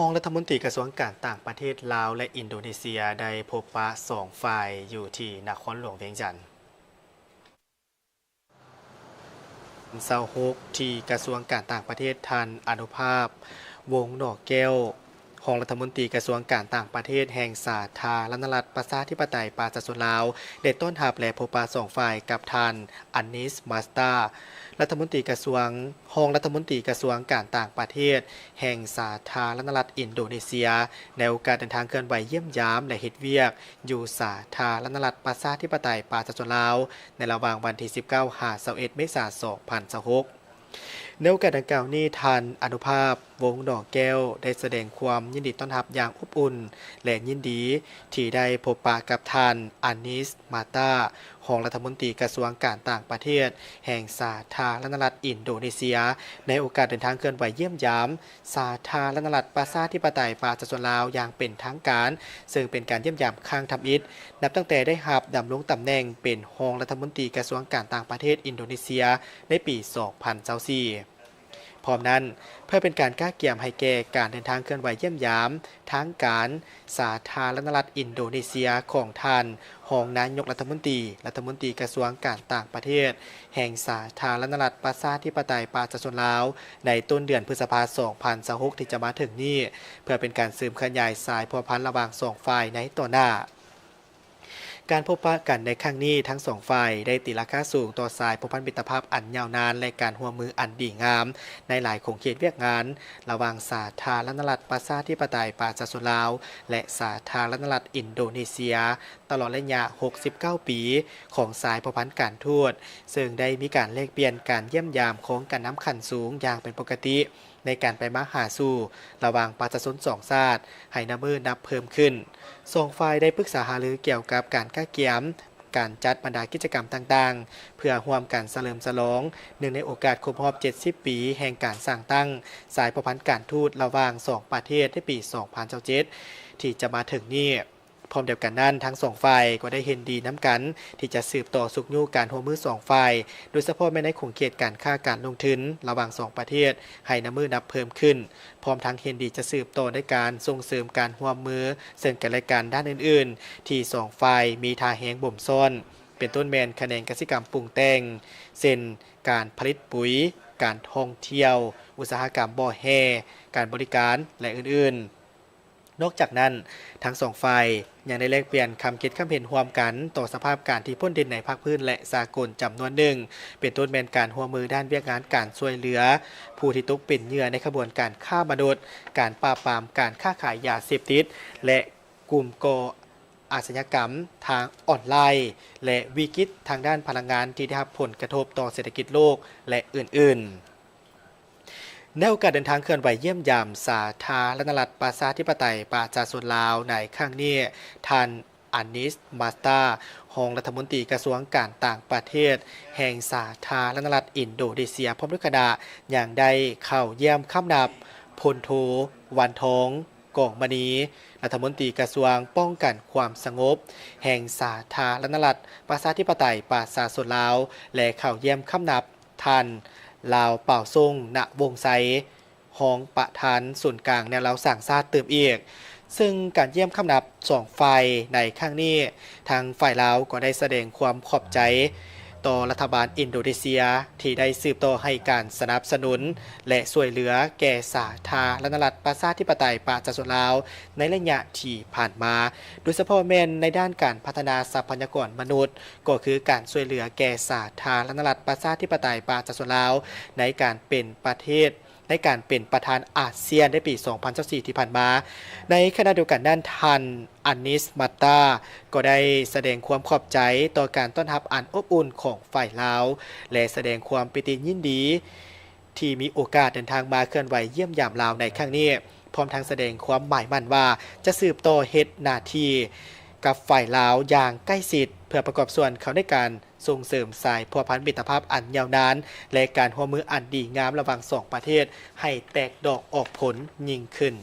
ຮອງລັດຖະມົນຕີກະຊວງການຕ່າງປະເທດລາວ ແລະ ອິນໂດເນເຊຍ ໄດ້ພົບປະສອງຝ່າຍຢູ່ທີ່ນະຄອນຫຼວງວຽງຈັນ. ຊາວຫົກ ທີ່ກະຊວງການຕ່າງປະເທດ ທ່ານ ອະນຸພາບ ວົງໜໍ່ແກ້ວ, ຮອງລັດຖະມົນຕີກະຊວງການຕ່າງປະເທດແຫ່ງສາທາລະນະລັດປະຊາທິປະໄຕປະຊາຊົນລາວ ໄດ້ຕ້ອນຮັບ ແລະ ພົບປະສອງຝ່າຍກັບທ່ານ ອານິສ ມາສຕາ ລັດຖະມົນຕີກະຊວງ ຮອງລັດຖະມົນຕີກະຊວງການຕ່າງປະເທດແຫ່ງສາທາລະນະລັດອິນໂດເນເຊຍ ໃນໂອກາດເດີນທາງເຄື່ອນໄຫວຢ້ຽມຢາມ ແລະ ເຮັດວຽກຢູ່ສາທາລະນະລັດປະຊາທິປະໄຕປະຊາຊົນລາວ ໃນລະຫວ່າງວັນທີສິບເກົ້າ ຫາ ຊາວເອັດ ເມສາ ສອງພັນຊາວຫົກ. ໃນໂອກາດດັ່ງກ່າວນີ້, ທ່ານ ອະນຸພາບ ວົງໜໍ່ແກ້ວ ໄດ້ສະແດງຄວາມຍິນດີຕ້ອນຮັບຢ່າງອົບອຸ່ນ ແລະ ຍິນດີທີ່ໄດ້ພົບປະກັບທ່ານ ອານິສ ມາຕາ ຮອງລັດຖະມົນຕີກະຊວງການຕ່າງປະເທດແຫ່ງສາທາລະນະລັດອິນໂດເນເຊຍ ໃນໂອກາດເດີນທາງເຄື່ອນໄຫວຢ້ຽມຢາມສາທາລະນະລັດປະຊາທິປະໄຕປະຊາຊົນລາວຢ່າງເປັນທາງການ, ເຊິ່ງເປັນການຢ້ຽມຢາມຄັ້ງທຳອິດ ນັບຕັ້ງແຕ່ໄດ້ຮັບດຳລົງຕຳແໜ່ງເປັນຮອງລັດຖະມົນຕີກະຊວງການຕ່າງປະເທດອິນໂດເນເຊຍໃນປີສອງພັນຊາວສີ່. ພ້ອມນັ້ນ, ເພື່ອເປັນການກະກຽມໃຫ້ແກ່ການເດີນທາງເຄື່ອນໄຫວຢ້ຽມຢາມທາງການສາທາລະນະລັດອິນໂດເນເຊຍຂອງທ່ານ ຮອງນາຍົກລັດຖະມົນຕີ, ລັດຖະມົນຕີກະຊວງການຕ່າງປະເທດແຫ່ງສາທາລະນະລັດປະຊາທິປະໄຕປະຊາຊົນລາວ ໃນຕົ້ນເດືອນພຶດສະພາ ສອງພັນຊາວຫົກ ທີ່ຈະມາເຖິງນີ້, ເພື່ອເປັນການເສີມຂະຫຍາຍສາຍພົວພັນລະຫວ່າງສອງຝ່າຍໃນຕໍ່ໜ້າ. ການພົບປະກັນໃນຄັ້ງນີ້, ທັງສອງຝ່າຍໄດ້ຕີລາຄາສູງຕໍ່ສາຍພົວພັນມິດຕະພາບອັນຍາວນານ ແລະ ການຮ່ວມມືອັນດີງາມໃນຫຼາຍຂົງເຂດວຽກງານ ລະຫວ່າງສາທາລະນະລັດປະຊາທິປະໄຕປະຊາຊົນລາວ ແລະ ສາທາລະນະລັດອິນໂດເນເຊຍ ຕະຫຼອດໄລຍະຫົກສິບເກົ້າປີຂອງສາຍພົວພັນການທູດ, ເຊິ່ງໄດ້ມີການແລກປ່ຽນການຢ້ຽມຢາມຂອງການນຳຂັ້ນສູງຢ່າງເປັນປົກກະຕິ ໃນການໄປມາຫາສູ່ລະຫວ່າງປະຊາຊົນສອງຊາດໃຫ້ນັບມື້ນັບເພີ່ມຂຶ້ນ. ສອງຝ່າຍໄດ້ປຶກສາຫາລືກ່ຽວກັບການກະກຽມການຈັດບັນດາກິດຈະກຳຕ່າງໆ ເພື່ອຮ່ວມກັນສະເຫຼີມສະຫຼອງເນື່ອງໃນໂອກາດຄົບຮອບເຈັດສິບປີແຫ່ງການສ້າງຕັ້ງສາຍພົວພັນການທູດລະຫວ່າງສອງປະເທດໃນປີສອງພັນຊາວເຈັດ ທີ່ຈະມາເຖິງນີ້. ພ້ອມດຽວກັນນັ້ນ, ທັງສອງຝ່າຍກໍໄດ້ເຫັນດີນຳກັນທີ່ຈະສືບຕໍ່ຊຸກຍູ້ການຮ່ວມມືສອງຝ່າຍ, ໂດຍສະເພາະແມ່ນໃນຂົງເຂດການຄ້າການລົງທຶນລະຫວ່າງສອງປະເທດໃຫ້ນັບມື້ນັບເພີ່ມຂຶ້ນ, ພ້ອມທັງເຫັນດີຈະສືບຕໍ່ໃນການສົ່ງເສີມການຮ່ວມມືເຊິ່ງກັນແລະກັນດ້ານອື່ນໆ ທີ່ສອງຝ່າຍມີທ່າແຮງບົ່ມຊ້ອນ, ເປັນຕົ້ນແມ່ນຂະແໜງກະສິກຳປຸງແຕ່ງ ເຊັ່ນ ການຜະລິດປຸຍ, ການທ່ອງທ່ຽວ, ອຸດສາຫະກຳບໍ່ແຮ່, ການບໍລິການ ແລະ ອື່ນໆ. ນອກຈາກນັ້ນ, ທັງສອງຝ່າຍຍັງໄດ້ແລກປ່ຽນຄຳຄິດຄຳເຫັນຮ່ວມກັນຕໍ່ສະພາບການທີ່ພົ້ນເດັ່ນໃນພາກພື້ນ ແລະ ສາກົນຈຳນວນໜຶ່ງ, ເປັນຕົ້ນແມ່ນການຮ່ວມມືດ້ານວຽກງານການຊ່ວຍເຫຼືອຜູ້ທີ່ຕົກເປັນເຫຍື່ອໃນຂະບວນການຄ້າມະນຸດ, ການປາບປາມການຄ້າຂາຍຢາເສບຕິດ ແລະ ກຸ່ມກໍ່ອາຊະຍາກຳທາງອອນລາຍ ແລະ ວິກິດທາງດ້ານພະລັງງານທີ່ໄດ້ຮັບຜົນກະທົບຕໍ່ເສດຖະກິດໂລກ ແລະ ອື່ນໆ. ໃນໂອກາດເດີນທາງເຄື່ອນໄຫວຢ້ຽມຢາມສາທາລະນະລັດປະຊາທິປະໄຕປະຊາຊົນລາວໃນຄັ້ງນີ້, ທ່ານ ອານິສ ມາສຕາ ຮອງລັດຖະມົນຕີກະຊວງການຕ່າງປະເທດແຫ່ງສາທາລະນະລັດອິນໂດເນເຊຍ ພ້ອມດ້ວຍຄະນະ ຍັງໄດ້ເຂົ້າຢ້ຽມຄຳນັບ ພົນໂທ ວັນທອງ ກອງມະນີ ລັດຖະມົນຕີກະຊວງປ້ອງກັນຄວາມສະຫງົບແຫ່ງສາທາລະນະລັດປະຊາທິປະໄຕປະຊາຊົນລາວ ແລະ ເຂົ້າຢ້ຽມຄຳນັບ ທ່ານ ລາວປາວຊົງ ນະວົງໄຊ ຮອງປະທານສູນກາງແນວລາວສ້າງຊາດຕື່ມອີກ. ເຊິ່ງການຢ້ຽມຄຳນັບສອງຝ່າຍໃນຄັ້ງນີ້, ທາງຝ່າຍລາວກໍໄດ້ສະແດງຄວາມຂອບໃຈຕໍ່ລັດຖະບານອິນໂດເນເຊຍ ທີ່ໄດ້ສືບຕໍ່ໃຫ້ການສະໜັບສະໜູນ ແລະ ຊ່ວຍເຫຼືອແກ່ສາທາລະນະລັດປະຊາທິປະໄຕປະຊາຊົນລາວໃນໄລຍະທີ່ຜ່ານມາ, ໂດຍສະເພາະແມ່ນໃນດ້ານການພັດທະນາຊັບພະຍາກອນມະນຸດ, ກໍຄືການຊ່ວຍເຫຼືອແກ່ສາທາລະນະລັດປະຊາທິປະໄຕປະຊາຊົນລາວ ໃນການເປັນປະເທດ ໃນການເປັນປະທານອາຊຽນໃນປີສອງພັນຊາວສີ່ທີ່ຜ່ານມາ. ໃນຂະນະດຽວກັນນັ້ນ, ທ່ານ ອານິສ ມາຕາ ກໍໄດ້ສະແດງຄວາມຂອບໃຈຕໍ່ການຕ້ອນຮັບອັນອົບອຸ່ນຂອງຝ່າຍລາວ ແລະ ສະແດງຄວາມປີຕິຍິນດີທີ່ມີໂອກາດເດີນທາງມາເຄື່ອນໄຫວຢ້ຽມຢາມລາວໃນຄັ້ງນີ້, ພ້ອມທັງສະແດງຄວາມໝາຍໝັ້ນວ່າຈະສືບຕໍ່ເຮັດໜ້າທີ່ກັບຝ່າຍລາວຢ່າງໃກ້ຊິດ ເພື່ອປະກອບສ່ວນເຂົ້າໃນການ ສົ່ງເສີມສາຍພົວພັນມິດຕະພາບອັນຍາວນານ ແລະ ການຮ່ວມມືອັນດີງາມລະຫວ່າງສອງປະເທດໃຫ້ແຕກດອກອອກຜົນຍິ່ງຂຶ້ນ.